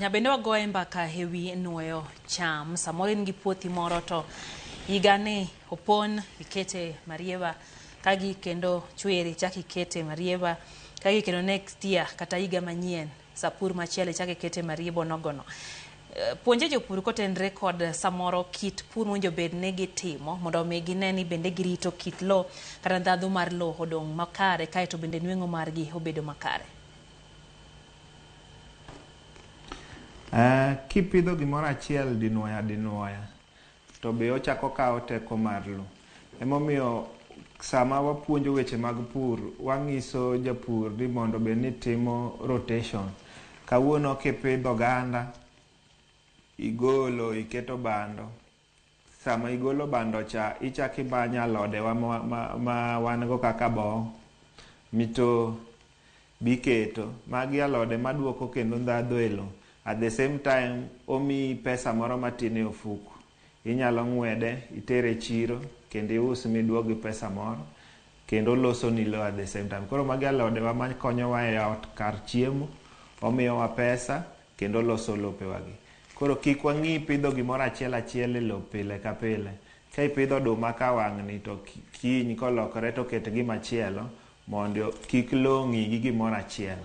Nyabende wagoye mbaka e wi nuoyo cham. Samoro in gi puothi moro to higani opon ikete marieba kagi kendo chwiri ichak ikete marieba kagi kendo next year kata higa manyien sapur machielo ichak ikete marieba onogono. Puonje jopur kotenre kod samoro kit pur mowinjo bed ni gitimo mondo omi gine ni bende girito kit lowo kata ndhadhu mar lowo odong' makare kaeto bende nweng'o margi obedo makare. Kipidho gimoro achiel dinuoya dinuoya to be ochako okawo teko mar lo. Emomiyo sama wapuonjo weche mag pur, wang'iso japur ni mondo obed ni timo rotation. Kawuono kipidho oganda, igolo iketo bando, sama igolo bando cha ichako imanyo alodewa ma wan go kaka bo, mito, biketo. Magi alode maduoko kendo ndhadhu e lo. At the same time, omiyi pesa moro matin e ofuku. Inyalo ng'wede, itere e chiro, kendo ius miduog gi pesa moro, kendo olosoni lo at the same time. Koro magi alodewa makonyowa e ot kar chiemo, omiyowa pesa, kendo oloso lopewagi. Koro kik wang'i pidho gimoro achiel achiel e lo pile ka pile. Ka ipidho oduma ka wang'ni to kiny kolokore to ket gimachielo mondo kik lo ng'i gi gimoro achiel.